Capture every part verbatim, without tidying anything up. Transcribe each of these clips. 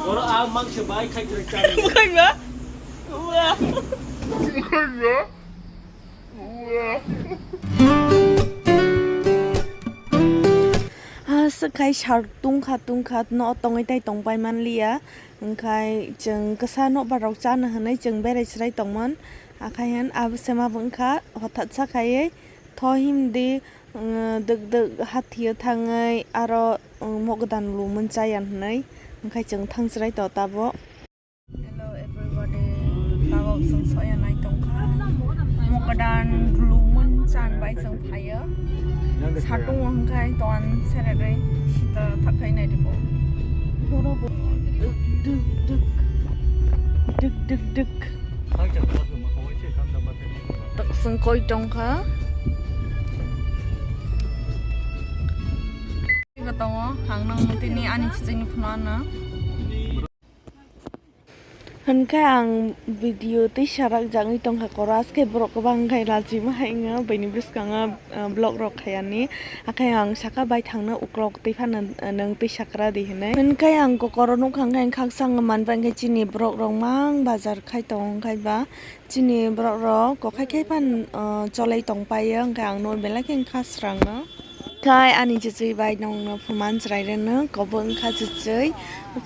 Oro a mangse bai khai kwrwi chani. Bukhai ba? Ua. Ha, swkhai sar tungkha tungkha no tongwi tai tongpai manliya. Hwnkhe chwng kwsa nokbar rok chana hwnwi chwng berai chwrai tongmon. Akhai hwn abo sema bo wngkha hothatsa khaiwi tho himdi, um, dwk dwk hathio thangwi aro, um, mokgodan lumon chaya hwnwi hwnkhe chwng thang chwrai to tabo. Hello everybody, tabok chwng soya nai tongkha. Mokgodan lumon chan bai chwng phaio. Satung hwnkhe ton seredai sita thakai nai dibo. Duk duk duk. Duk duk duk. Tak sengkoi tongkha. Iba tongo, ang nang tini ani chichini phunukna. Hwnkhe ang video tisa rakjagwi tongkha koro, aske borok kwbang khai lachima hai wngya, bini bwskango, ah, vlog rok khayani. Haikhe ang saka bai thangna uklok twi phano, ah, nwng twi sakra di hinwi. Hwnkhe ang kokoro nukha hwnkhe khakchangma manbai hwnkhe chini borok rok mang bazar khai tongo, hwnkhe ba chini borok rok kokhai khai phan, ah, cholai tongpaio, hwnkhe ang no belai khe wngkha srangno. Khai ani chichwi bai nongno phuman chwrai rwno, kobo wngkha chichwi,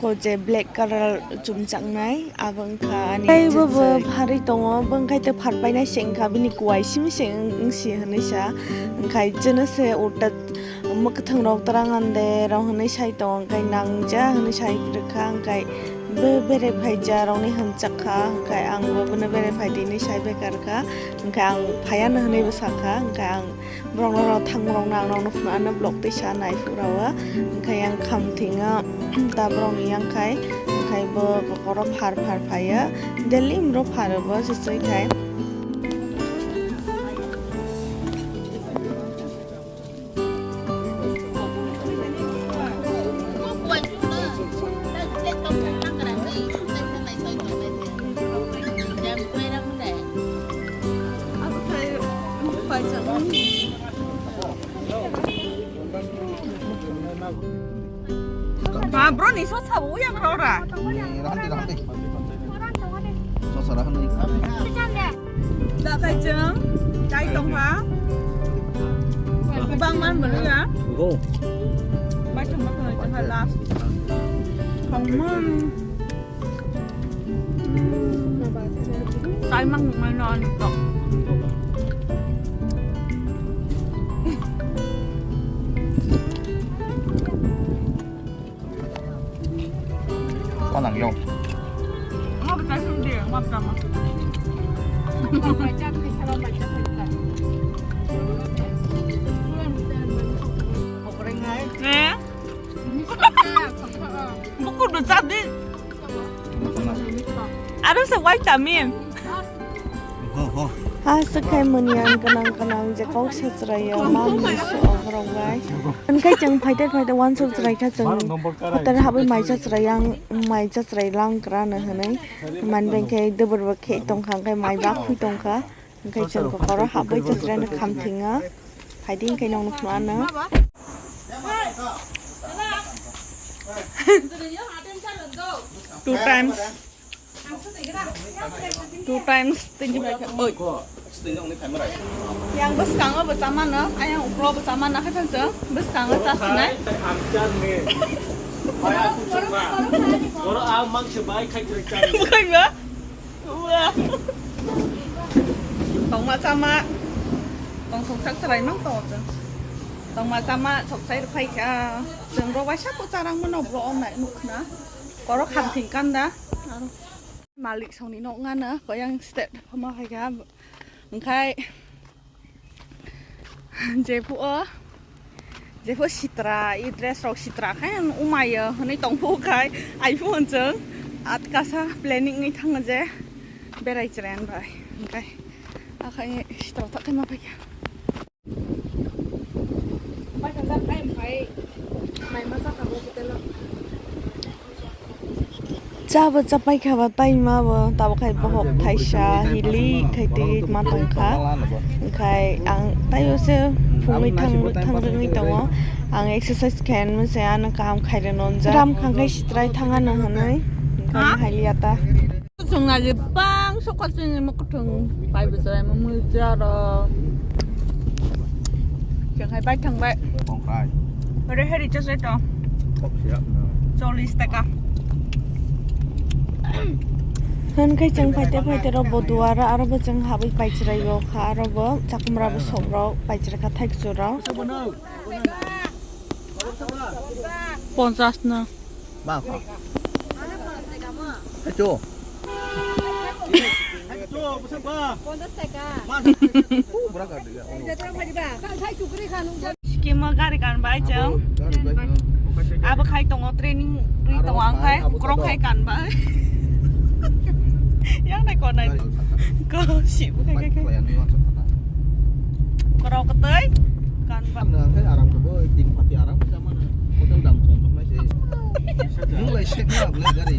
ko je black colour chumjaknai, abo wngkha ani chichwi. Tei bo bo pharwi tongo, bo wngkhai tei pharpainai se wngkha, bini kuwai simi se wng-, wngsi hwnwi sa, wngkhai chwno se uta mwkhwtwng rok twrang ande rok hwnwi sai tongo, wngkhai nangja hwnwi sai rwkha, wngkhai bo berai phaija rokni hwnchak kha, wngkhai ang bo bono berai phai di hinwi sai bekar kha, wngkhai ang phaiya no hwnwi bo sakha, wngkhai ang Borok norok thangborok nang nokno phunukna vlog tisa nai phuru o. Hwnkhe yang khamthingo ta borok ni yang khai, hwnkhe bo kokoro phar phar phaio. Daily borok pharo bo se soi khai. Ba, bro, ni so sabo yang rora. Ni, rahan di, rahan di. So, so, rahan di. Da kai chwng, kai tongkha. Kubang man mano ya. Go. Bai chwng, bai chwng, last. Thongmung. Taimang nukmai no ani tok. Ko nang yo. Nga bwchai sung di, nga bwchama. Eh? Bukur bwchak di. Aro se vitamin. Ho, ho. Ha, swkhai mani ang kanang kanang je kok se chwrai ya, mam ni so borok bai. Hwnkhe chwng phaite phaite uansuk chwrai kha chwng hotel habwi maisa chwrai yang, maisa chwrai lang kwrwno hwnwi. Manbai khe dwbwrbo khe tongkha, hwnkhe mai bak phui tongkha. Hwnkhe chwng kokoro habwi chwrai no khamthingo. Phaidi hwnkhe nokno phunukno. Two times. Two times tini bai kha. Oi. Yang bwskango bo chamano, ayang uklo bo chamano, khe thansa bwskango chasinai. Oro a mangse bai khai kwrwi chani. Bukhai ba? Ua. Tongma chama. Tong thok sak chwrai mang tongo chwng. Tongma chama sok sai rw phai kha. Chwng rw waisa kwcharang mano bro ong nai nuk khna. Koro khamthing kanda. Malik songni nok ngana koyang state phama hai kha. Hwnkhe jephuo, jephuo sitra, i dress rok sitra khe umaio hwnwi tongphuo khai, aiphuo hwn chwng atkasa planning wngwi thango je berai chwrai bai. Hwnkhe akhai sitra thok khe ma phaikha. Chabo chapai kha ba taima bo, tabuk khai bohok thaisa hilik khai twi ma tong kha. Khai ang taio se phungwi thang, thang rwngwi tongo. Ang exercise khayan mese ano kaham khaireno nja. Ram khangkhai sitrai thangano hwnwi. Kaham hailiya ta. Chwng naidi bang sokha chini mwkhwthwng pai bwsai mwmwi jaro. Chwng hai bai thangbai. Ore heri chasai to. Cholish taka. Hwn khe chwng phaite phaite rok bo duara aro bo chwng habwi paichwrai o kha aro bo chakhumra bo sok rok paichwrai kha thaichwrok. Ponchas na. Ba kha. Hai to. Sikima gari kan bai chang. Abo khai tongo training twi tongo ang khai krok khai kan bai. Yang nai kon nai. Ko si bu khai khai. Krok tei kan ba. Hotel dam chong chong nai se. Nung lai sek na gari.